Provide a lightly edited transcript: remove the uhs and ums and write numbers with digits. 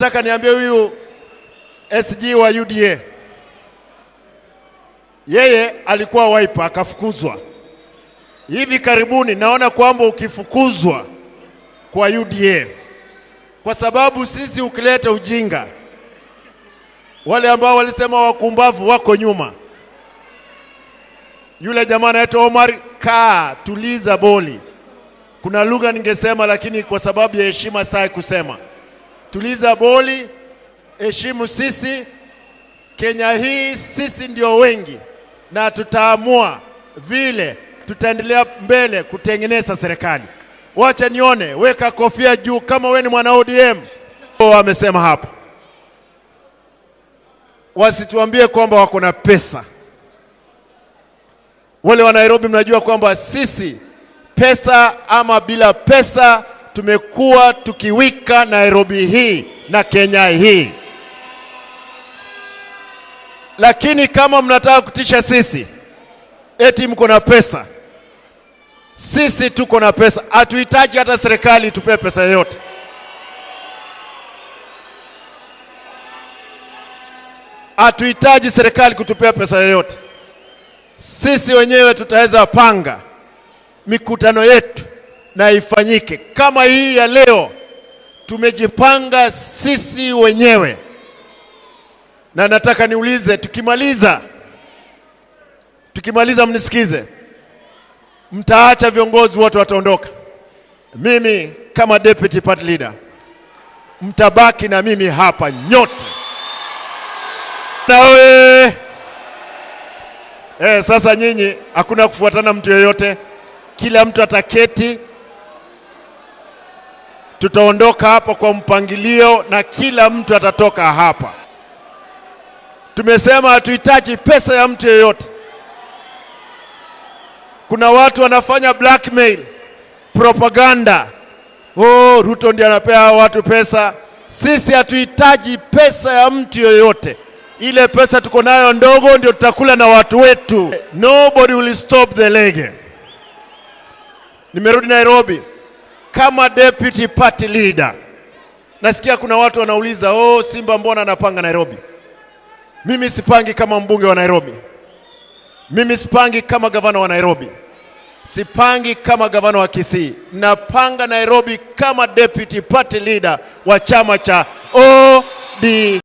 Nataka niambie huyu SG wa UDA, yeye alikuwa Wiper akafukuzwa. Hivi karibuni naona kwamba ukifukuzwa kwa UDA, kwa sababu sisi ukileta ujinga, wale ambao walisema wakumbavu wako nyuma. Yule jamaa anaitwa Omar, kaa tuliza boli. Kuna lugha ningesema, lakini kwa sababu ya heshima sai kusema. Tuliza boli, heshimu sisi. Kenya hii sisi ndio wengi, na tutaamua vile tutaendelea mbele kutengeneza serikali. Wacha nione, weka kofia juu kama we ni mwana ODM. Wamesema hapa, wasituambie kwamba wako na pesa. Wale wa Nairobi, mnajua kwamba sisi pesa ama bila pesa tumekuwa tukiwika Nairobi hii na Kenya hii, lakini kama mnataka kutisha sisi eti mko na pesa, sisi tuko na pesa, hatuhitaji hata serikali tupee pesa yoyote. Hatuhitaji serikali kutupea pesa yoyote. Sisi wenyewe tutaweza panga mikutano yetu na ifanyike kama hii ya leo. Tumejipanga sisi wenyewe, na nataka niulize, tukimaliza mnisikize, mtaacha viongozi wote wataondoka. Mimi kama deputy party leader mtabaki na mimi hapa nyote. Nawe sasa nyinyi hakuna kufuatana mtu yeyote, kila mtu ataketi. Tutaondoka hapa kwa mpangilio na kila mtu atatoka hapa. Tumesema hatuhitaji pesa ya mtu yeyote. Kuna watu wanafanya blackmail, propaganda. Oh, Ruto ndiye anapea hao watu pesa. Sisi hatuhitaji pesa ya mtu yoyote. Ile pesa tuko nayo ndogo ndio tutakula na watu wetu. Nobody will stop the lege. Nimerudi Nairobi kama deputy party leader. Nasikia kuna watu wanauliza, oh, Simba mbona anapanga Nairobi? Mimi sipangi kama mbunge wa Nairobi. Mimi sipangi kama gavana wa Nairobi. Sipangi kama gavana wa Kisii. Napanga Nairobi kama deputy party leader wa chama cha ODM.